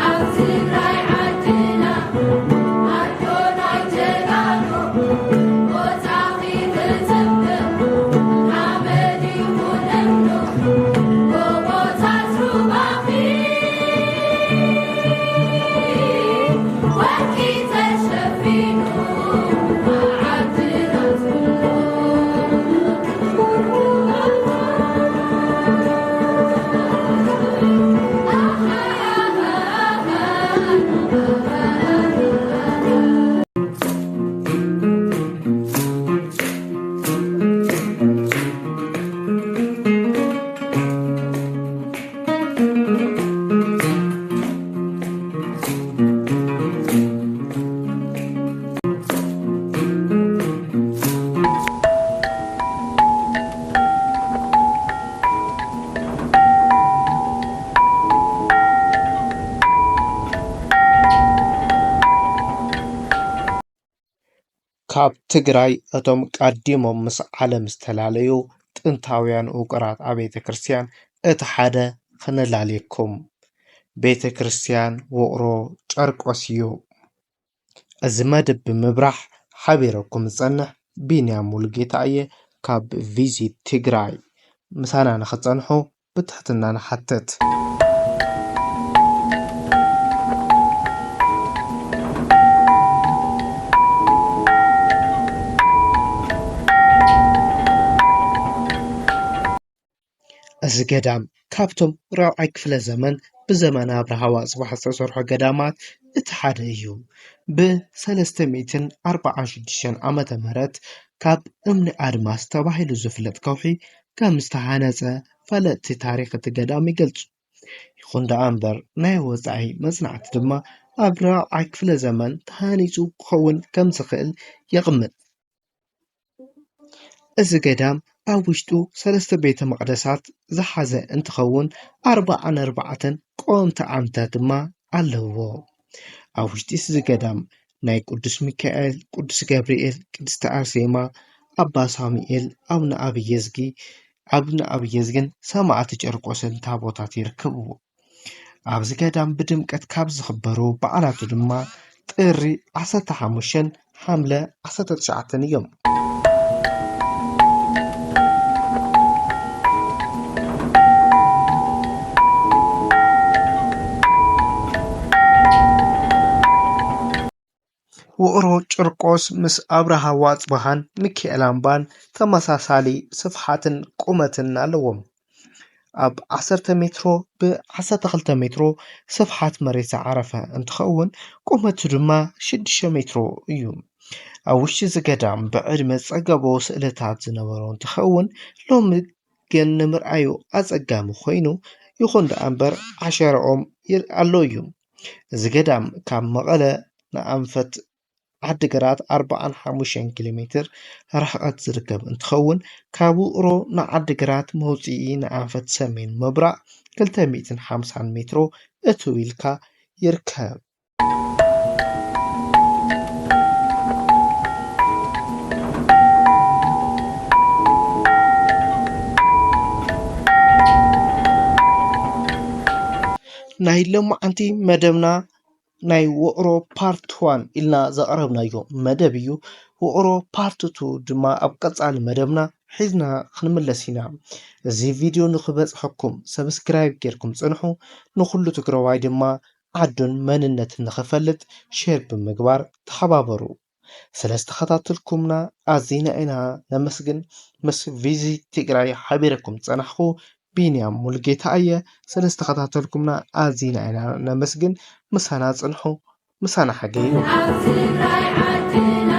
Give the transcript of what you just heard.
ኣብ ትግራይ ዓድና ኣዶናይ ጀጋኑ፣ ቦታኺ ክጽብቕ ሓመድ ይኹን እምኑ፣ ጎቦታት ሩባኺ ወርቂ ተሸፊኑ፣ ዓድና ትብሎ። ካብ ትግራይ እቶም ቀዲሞም ምስ ዓለም ዝተላለዩ ጥንታውያን ውቅራት ኣብያተ ክርስቲያን እቲ ሓደ ክነላልየኩም። ቤተ ክርስቲያን ውቅሮ ጨርቆስ እዩ። እዚ መደብ ብምብራሕ ሓቢረኩም ዝጸንሕ ቢንያም ሙሉጌታ እየ ካብ ቪዚት ትግራይ። ምሳና ንኽትጸንሑ ብትሕትና ንሓትት። እዚ ገዳም ካብቶም ራብዓይ ክፍለ ዘመን ብዘመነ ኣብርሃ ወኣጽብሃ ዝተሰርሑ ገዳማት እቲ ሓደ እዩ። ብ ሰለስተ ሚእትን ዓመተ ምህረት ካብ እምኒ ኣድማስ ተባሂሉ ዝፍለጥ ከውሒ ከም ዝተሃነጸ ፈለጥቲ ታሪኽ እቲ ገዳም ይገልጹ። ይኹን ደኣ እምበር ናይ ወጻኢ መጽናዕቲ ድማ ኣብ ራብዓይ ክፍለ ዘመን ተሃኒጹ ክኸውን ከም ዝኽእል የቕምጥ። እዚ ገዳም ኣብ ውሽጡ ሰለስተ ቤተ መቕደሳት ዝሓዘ እንትኸውን ኣርብዓን ኣርባዕተን ቀወምቲ ዓምድታት ድማ ኣለውዎ። ኣብ ውሽጢ እዚ ገዳም ናይ ቅዱስ ሚካኤል፣ ቅዱስ ገብርኤል፣ ቅድስቲ ኣርሴማ፣ ኣባ ሳሙኤል፣ ኣቡነ ኣብየዝጊ፣ ኣቡነ ኣብየዝግን ሰማዕቲ ጨርቆስን ታቦታት ይርከብዎ። ኣብዚ ገዳም ብድምቀት ካብ ዝኽበሩ በዓላቱ ድማ ጥሪ ዓሰርተ ሓሙሽተን ሓምለ ዓሰርተ ትሽዓተን እዮም። ውቕሮ ጨርቆስ ምስ ኣብርሃ ወኣጽብሃን ሚካኤል ኣምባን ተመሳሳሊ ስፍሓትን ቁመትን ኣለዎም። ኣብ ዓሰርተ ሜትሮ ብ ዓሰርተ ክልተ ሜትሮ ስፍሓት መሬት ዝዓረፈ እንትኸውን፣ ቁመቱ ድማ ሽዱሽተ ሜትሮ እዩ። ኣብ ውሽጢ እዚ ገዳም ብዕድመ ዝጸገቦ ስእልታት ዝነበሮ እንትኸውን፣ ሎሚ ግን ንምርኣዩ ኣጸጋሚ ኮይኑ፣ ይኹን ደኣ እምበር ዓሸራኦም ይር-፣ ኣሎ እዩ። እዚ ገዳም ካብ መቐለ ንኣንፈት ዓዲግራት ኣርብዓን ሓሙሽተን ኪሎ ሜትር ርሕቐት ዝርከብ እንትኸውን፣ ካብ ውቕሮ ንዓዲግራት መውጽኢ ንኣንፈት ሰሜን ምብራቕ ክልተ ሚእትን ሓምሳን ሜትሮ እትው ኢልካ ይርከብ። ናይ ሎማዓንቲ መደብና ናይ ውቕሮ ፓርት ዋን ኢልና ዘቕረብናዮ መደብ እዩ። ውቕሮ ፓርት ቱ ድማ ኣብ ቀጻሊ መደብና ሒዝና ክንምለስ ኢና። እዚ ቪድዮ ንኽበጽሐኩም ሰብስክራይብ ጌርኩም ጽንሑ። ንኹሉ ትግራዋይ ድማ ዓዱን መንነትን ንኽፈልጥ ሼር ብምግባር ተሓባበሩ። ስለ ዝተኸታተልኩምና ኣዚና ኢና ነመስግን። ምስ ቪዚት ትግራይ ሓቢረኩም ዝጸናሕኩ ቢንያም ሙሉጌታ እየ። ስለ ዝተኸታተልኩምና ኣዚና ኢና ነመስግን። ምሳና ጽንሑ፣ ምሳና ሓገዩ። ኣብ ትግራይ ዓድና